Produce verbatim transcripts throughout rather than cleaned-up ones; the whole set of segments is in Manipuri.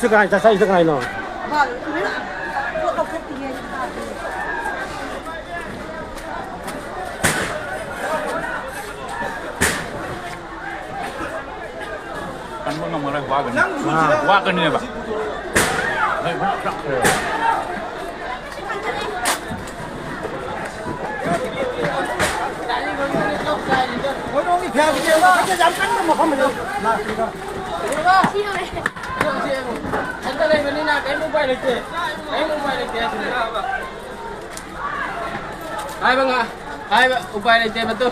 ꯁꯤ ꯀꯅꯥꯏ ꯆꯥꯛ ꯆꯥꯏꯁꯤ ꯀꯅꯥꯏꯅꯣ? ꯀꯟꯕ ꯉꯝꯃꯔꯣꯏ, ꯋꯥꯒꯅꯤ꯫ ꯑꯥ꯫ ꯋꯥꯒꯅꯦꯕ꯫ ꯅꯣꯏ ꯐꯖꯅ ꯆꯥꯛꯈ꯭ꯔꯦꯕ꯫ ꯌꯥꯝ ꯀꯟꯕ ꯃꯐꯝ ꯑꯃ ꯂꯥꯛꯄꯤꯔꯣ꯫ ꯏꯊꯟꯇ ꯂꯩꯕꯅꯤꯅ ꯀꯔꯤꯝ ꯎꯄꯥꯏ ꯂꯩꯇꯦ꯫ ꯀꯔꯤꯝ ꯎꯄꯥꯏ ꯂꯩꯇꯦ ꯍꯥꯏꯁꯤꯅꯤ꯫ ꯍꯥꯏꯕ ꯉ-, ꯍꯥꯏꯕ ꯎꯄꯥꯏ ꯂꯩꯇꯦ ꯃꯗꯨ꯫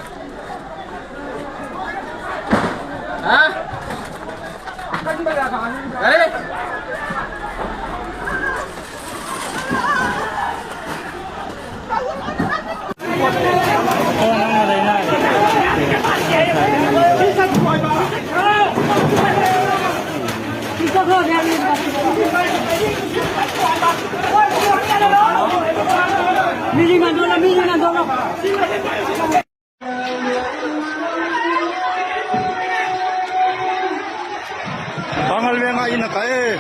ꯍꯥ? ꯀꯔꯤ? ꯄꯥꯉꯜ ꯕꯦꯡ ꯉꯥꯛꯏꯅ ꯀꯥꯏ꯫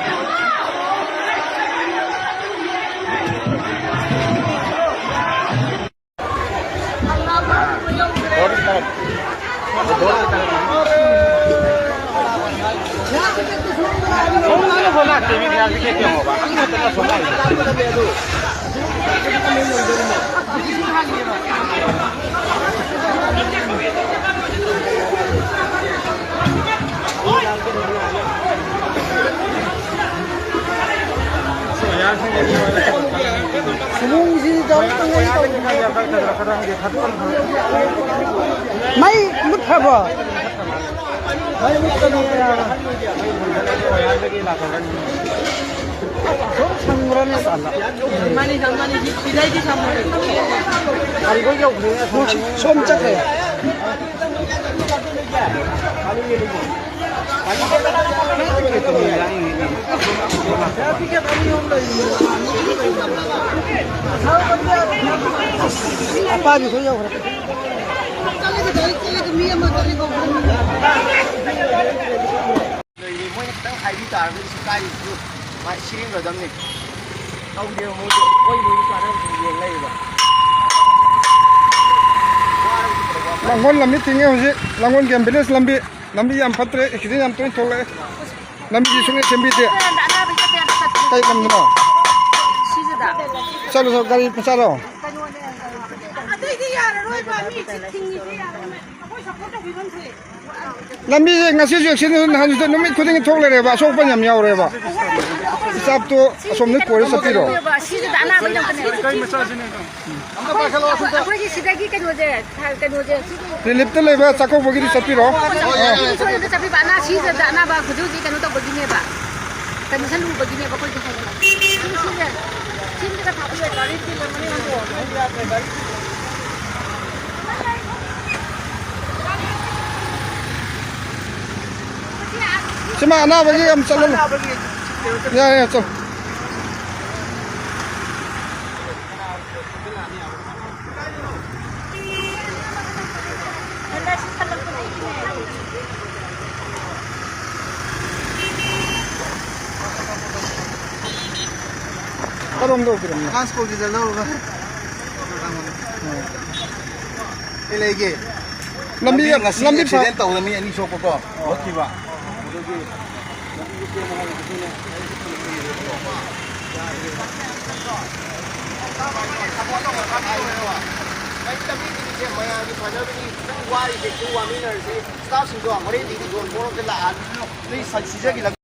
ꯁꯨꯃꯣꯡꯁꯤ ꯗꯥꯎꯟ ꯇꯧ-, ꯃꯩ ꯃꯨꯠꯈ꯭ꯔꯕꯣ? ꯃꯩ ꯃꯨꯠꯈ꯭ꯔꯕꯣ? ꯁꯨꯝ ꯁꯪꯕ꯭ꯔꯅꯦ? ꯁꯣꯝ ꯆꯠꯈ꯭ꯔꯦ꯫ ꯑꯄꯥꯕꯤ ꯈꯣꯏ ꯌꯧꯈ꯭ꯔꯦ꯫ ꯈꯤꯇꯪ ꯍꯥꯏꯕꯤ ꯇꯥꯔꯒꯗꯤ ꯁꯔꯀꯥꯔꯒꯤꯁꯨ ꯃꯥꯏ ꯁꯦꯝꯒꯗꯕꯅꯤ꯫ ꯇꯧꯗꯦꯕ ꯃꯣꯏꯁꯨ꯫ ꯃꯣꯏ ꯃꯣꯏꯒꯤ ꯀꯥꯟꯅꯕꯁꯤꯡ ꯌꯦꯡ ꯂꯩꯌꯦꯕ꯫ ꯂꯥꯡꯒꯣꯜ ꯂꯝꯕꯤ ꯊꯤꯡꯉꯦ ꯍꯧꯖꯤꯛ꯫ ꯂꯥꯡꯒꯣꯜ ꯒꯦꯝ ꯚꯤꯂꯦꯖ ꯂꯝꯕꯤ꯫ ꯂꯝꯕꯤ ꯌꯥꯝ ꯐꯠꯇ꯭ꯔꯦ, ꯑꯦꯛꯁꯤꯗꯦꯟ ꯌꯥꯝ ꯇꯣꯏꯅ ꯊꯣꯛꯂꯛꯑꯦ꯫ ꯂꯝꯕꯤꯁꯤ ꯁꯨꯡꯁꯦꯝ ꯁꯦꯝꯕꯤꯗꯦ꯫ ꯑꯅꯥꯕ ꯆꯠꯄ ꯌꯥꯗꯦ, ꯆꯠꯄ ꯀꯩ ꯂꯝꯗꯅꯣ? ꯁꯤꯁꯤꯗ꯫ ꯆꯠꯂꯣ, ꯆꯠꯂꯣ, ꯒꯥꯔꯤ ꯃꯆꯥꯔꯣ? ꯑꯇꯩꯗꯤ ꯌꯥꯔꯔꯣꯏꯕ, ꯃꯤ ꯊꯤꯡꯉꯤꯁꯦ ꯌꯥꯔꯔꯣꯏ꯫ ꯑꯩꯈꯣꯏ ꯁꯞꯄꯣꯔꯠ ꯇꯧꯕꯤꯐꯝ ꯊꯣꯛꯑꯦ꯫ ꯂꯝꯕꯤꯁꯦ ꯉꯁꯤꯁꯨ ꯑꯦꯛꯁꯤꯗꯦꯟ, ꯅꯍꯥꯟꯁꯨ ꯅꯨꯃꯤꯠ ꯈꯨꯗꯤꯡꯒꯤ ꯊꯣꯛ ꯂꯩꯔꯦꯕ, ꯑꯁꯣꯛꯄ ꯌꯥꯝ ꯌꯥꯎꯔꯦꯕ꯫ ꯏꯁꯇꯥꯐꯇꯣ ꯑꯁꯣꯝꯗ ꯀꯣꯏꯔ ꯆꯠꯄꯤꯔꯣ꯫ ꯁꯤꯁꯤꯗ ꯑꯅꯥꯕ ꯌꯥꯎꯗꯅ꯫ ꯑꯩꯈꯣꯏꯒꯤ ꯁꯤꯗꯒꯤ ꯀꯩꯅꯣꯁꯦ, ꯀꯩꯅꯣꯁꯦ, ꯔꯤꯂꯤꯐꯇ ꯂꯩꯕ ꯆꯥꯛꯀꯧꯕꯒꯤꯗꯤ ꯆꯠꯄꯤꯔꯣ꯫ ꯑꯥ꯫ ꯁꯣꯝꯗ ꯆꯠꯄꯤꯕ ꯑꯅꯥ ꯁꯤꯁꯤꯗ ꯑꯅꯥꯕ ꯍꯧꯖꯤꯛ ꯍꯧꯖꯤꯛ ꯀꯩꯅꯣ ꯇꯧꯕꯒꯤꯅꯦꯕ꯫ ꯀꯟꯗꯤꯁꯟ ꯂꯨꯕꯒꯤꯅꯦꯕ ꯑꯩꯈꯣꯏꯁꯦ ꯍꯥꯏꯁꯦ꯫ ꯁꯤꯁꯦ, ꯁꯤꯁꯤꯒ ꯊꯥꯕꯤꯔꯣ꯫ ꯁꯤꯃ ꯑꯅꯥꯕꯒꯤ ꯌꯥꯝ ꯆꯠꯍꯜꯂꯨ꯫ ꯌꯥꯏ, ꯌꯥꯏ, ꯆꯠꯂꯨ꯫ ꯀꯔꯣꯝꯗ ꯑꯣꯏꯕꯤꯔꯝꯅꯣ? ꯐ꯭ꯔꯥꯟꯁ ꯀꯣꯜꯒꯤꯗ ꯂꯧꯔꯒ꯫ ꯀꯩ ꯂꯩꯒꯦ? ꯂꯝꯕꯤ ꯂꯝꯕꯤ ꯌꯥꯝ, ꯉꯁꯤ ꯂꯝꯕꯤ ꯐ- ꯑꯦꯛꯁꯤꯗꯦꯟ ꯇꯧꯗꯅ ꯃꯤ ꯑꯅꯤ ꯁꯣꯛꯄꯀꯣ, ꯃꯣꯠꯈꯤꯕ꯫ ꯑꯗꯨꯒꯤ ꯂꯝꯕꯤꯁꯦ ꯃꯌꯥꯝꯒꯤ ꯐꯅꯕꯒꯤ ꯈꯤꯇꯪ ꯋꯥꯔꯤꯁꯦ ꯈꯤꯇꯪ ꯋꯥꯃꯤꯟꯅꯔꯁꯤ꯫ ꯏꯁꯇꯥꯐꯁꯤꯡꯗꯣ ꯍꯣꯔꯦꯟꯗꯤ ꯌꯣꯟ ꯄꯣꯔꯛꯇ ꯂꯥꯛꯑꯅꯤ꯫ ꯅꯣꯏ ꯁꯤꯖꯒꯤ ꯂꯝꯕꯤ